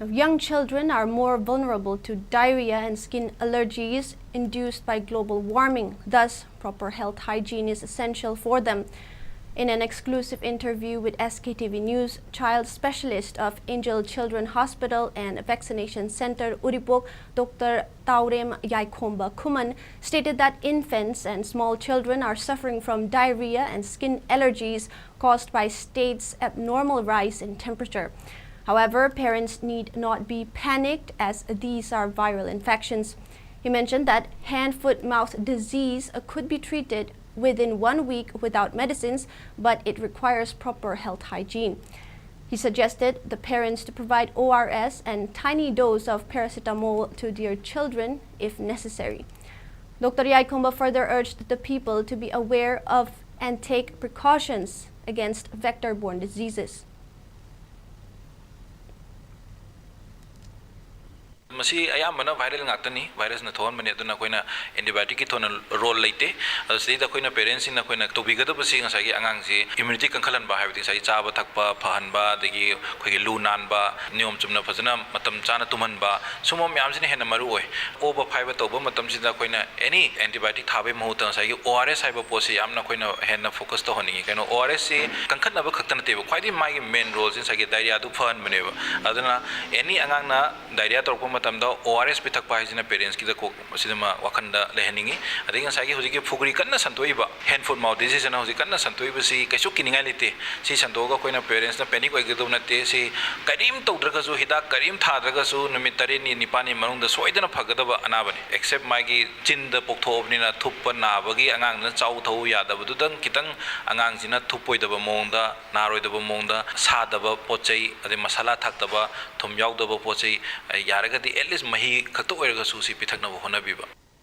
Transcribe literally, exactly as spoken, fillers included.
Young children are more vulnerable to diarrhea and skin allergies induced by global warming. Thus, proper health hygiene is essential for them. In an exclusive interview with S K T V News, child specialist of Angel Children Hospital and Vaccination Center, Uripok, Doctor Taurem Yaikhomba Khuman, stated that infants and small children are suffering from diarrhea and skin allergies caused by state's abnormal rise in temperature. However, parents need not be panicked, as these are viral infections. He mentioned that hand, foot, mouth disease, uh, could be treated within one week without medicines, but it requires proper health hygiene. He suggested the parents to provide O R S and tiny dose of paracetamol to their children if necessary. Doctor Yaikhomba further urged the people to be aware of and take precautions against vector-borne diseases. ꯃꯁꯤ ꯑꯌꯥꯝꯕꯅ viral ꯉꯥꯛꯇꯅꯤ, virusꯅ ꯊꯣꯛꯍꯟꯕꯅꯤ꯫ ꯑꯗꯨꯅ ꯑꯩꯈꯣꯏꯅ antibioticꯀꯤ ꯊꯣꯏꯅ role ꯂꯩꯇꯦ꯫ ꯑꯗꯨ ꯁꯤꯗꯩꯗ ꯑꯩꯈꯣꯏꯅ parentsꯁꯤꯡꯅ ꯑꯩꯈꯣꯏꯅ ꯇꯧꯕꯤꯒꯗꯕꯁꯤ ꯉꯁꯥꯏꯒꯤ ꯑꯉꯥꯡꯁꯤ immunity ꯀꯟꯈꯠꯍꯟꯕ, ꯍꯥꯏꯕꯗꯤ ꯉꯁꯥꯏꯒꯤ ꯆꯥꯕ ꯊꯛꯄ ꯐꯍꯟꯕ, ꯑꯗꯒꯤ ꯑꯩꯈꯣꯏꯒꯤ ꯂꯨ ꯅꯥꯟꯕ, ꯅꯤꯌꯣꯝ ꯆꯨꯝꯅ ꯐꯖꯅ ꯃꯇꯝ ꯆꯥꯅ ꯇꯨꯝꯍꯟꯕ, ꯁꯨꯝꯕ ꯃꯌꯥꯝꯁꯤꯅ ꯍꯦꯟꯅ ꯃꯔꯨ ꯑꯣꯏ꯫ ꯑꯣꯕ ꯐꯥꯏꯕ ꯇꯧꯕ ꯃꯇꯝꯁꯤꯗ ꯑꯩꯈꯣꯏꯅ any antibiotic ꯊꯥꯕꯒꯤ ꯃꯍꯨꯠꯇ ꯉꯁꯥꯏꯒꯤ O R S ꯍꯥꯏꯕ ꯄꯣꯠꯁꯤ ꯌꯥꯝꯅ ꯑꯩꯈꯣꯏꯅ ꯍꯦꯟꯅ focus ꯇꯧꯍꯟꯅꯤꯡꯉꯤ꯫ ꯀꯩꯅꯣ, O R Sꯁꯤ ꯀꯟꯈꯠꯅꯕ ꯈꯛꯇ ꯅꯠꯇꯦꯕ, ꯈ꯭ꯋꯥꯏꯗꯒꯤ ꯃꯥꯒꯤ main roleꯁꯤ ꯉꯁꯥꯏꯒꯤ diarrheaꯗꯨ ꯐꯍꯟꯕꯅꯦꯕ꯫ ꯑꯗꯨꯅ any ꯑꯉꯥꯡꯅ diarrhea ꯇꯧꯔꯛꯄ ꯃꯇꯝꯗ O R S ꯄꯤꯊꯛꯄ ꯍꯥꯏꯁꯤꯅ parentsꯀꯤꯗ ꯀꯣꯛ ꯃꯁꯤꯗꯃ ꯋꯥꯈꯜꯗ ꯂꯩꯍꯟꯅꯤꯡꯉꯤ꯫ ꯑꯗꯒꯤ ꯉꯁꯥꯏꯒꯤ ꯍꯧꯖꯤꯛꯀꯤ ꯐꯨꯒ꯭ꯔꯤ ꯀꯟꯅ ꯁꯟꯇꯣꯛꯏꯕ, hand foot mouth diseaseꯑꯅ ꯍꯧꯖꯤꯛ ꯀꯟꯅ ꯁꯟꯇꯣꯛꯏꯕꯁꯤ ꯀꯩꯁꯨ ꯀꯤꯅꯤꯡꯉꯥꯏ ꯂꯩꯇꯦ꯫ ꯁꯤ ꯁꯟꯗꯣꯛꯑꯒ ꯑꯩꯈꯣꯏꯅ parentsꯅ panic ꯑꯣꯏꯒꯗꯧꯕ ꯅꯠꯇꯦ꯫ ꯁꯤ ꯀꯔꯤꯝ ꯇꯧꯗ꯭ꯔꯒꯁꯨ, ꯍꯤꯗꯥꯛ ꯀꯔꯤꯝ ꯊꯥꯗ꯭ꯔꯒꯁꯨ ꯅꯨꯃꯤꯠ ꯇꯔꯦꯠꯅꯤ ꯅꯤꯄꯥꯜꯅꯤ ꯃꯅꯨꯡꯗ ꯁꯣꯏꯗꯅ ꯐꯒꯗꯕ ꯑꯅꯥꯕꯅꯤ꯫ Except ꯃꯥꯒꯤ ꯆꯤꯟꯗ ꯄꯣꯛꯊꯣꯛꯑꯕꯅꯤꯅ ꯊꯨꯞꯄ ꯅꯥꯕꯒꯤ ꯑꯉꯥꯡꯗꯨꯅ ꯆꯥꯎ ꯊꯛꯎ ꯌꯥꯗꯕꯗꯨꯗꯪ ꯈꯤꯇꯪ ꯑꯉꯥꯡꯁꯤꯅ ꯊꯨꯞꯄꯣꯏꯗꯕ ꯃꯑꯣꯡꯗ, ꯅꯥꯔꯣꯏꯗꯕ ꯃꯑꯣꯡꯗ, ꯁꯥꯗꯕ ꯄꯣꯠ ꯆꯩ, ꯑꯗꯩ ꯃꯁꯥꯂꯥ ꯊꯥꯛꯇꯕ, ꯊꯨꯝ ꯌꯥꯎꯗꯕ ꯄꯣꯠ ꯆꯩ, ꯌꯥꯔꯒꯗꯤ at least ꯃꯍꯤ ꯈꯛꯇ ꯑꯣꯏꯔꯒꯁꯨ ꯁꯤ ꯄꯤꯊꯛꯅꯕ ꯍꯣꯠꯅꯕꯤꯕ꯫